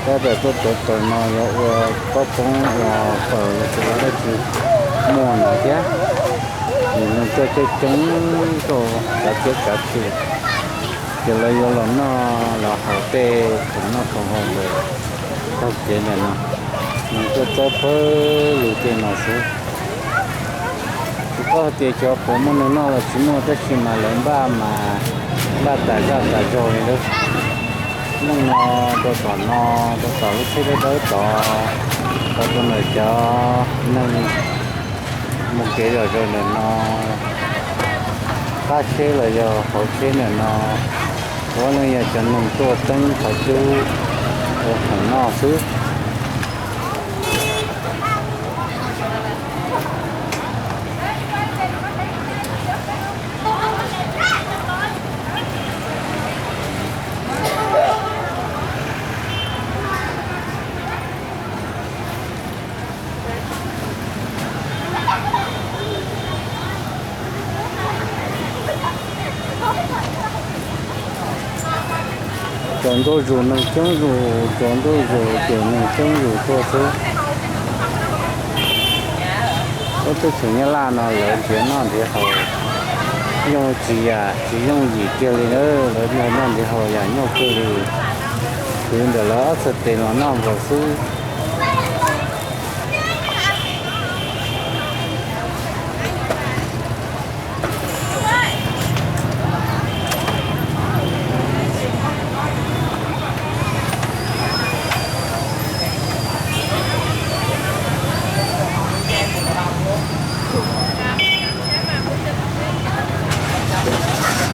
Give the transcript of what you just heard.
Tab tom tuaj tuav taws no yuav ua pob poob ua fawm los sis ua dab tsi muaj no thiab. Nws tuaj coob coob rau kav ciab kav tw, ces lawv yuav los noj los haus tej khoom noj khoom haus ntawm taug kev ntawm no. Nws tuaj txob pawg lug tej no xwb. Tsis paub hais tias xyov puas muaj neeg noj los tsis muaj, tab sis mas lawv npaj mas npaj tas zaj tas zog li lawm. Neej no rau tom no, rau tom lub tsheb dawb dawb tod, rau ntawm cov neeg mus kev zom zaws ntawm no, qab tsheb los yog hauv tsheb ntawm no, puav leej yog cov neeg tuaj teeb qhov cub ua khoom noj xwb. Tsaus ntuj zus neeg coob zus, tsaus ntuj zus ces neeg coob zus tuaj xwb. Lub teb chaws Nyab Laj no lawv nrhiav noj nrhiav haus yooj tsis yam tsis yooj yim kiag li na, lawv nrhiav noj nrhiav haus yam nyuaj kawg li. Kwv ntawm lawv ob txhais tes los noj nkaus xwb.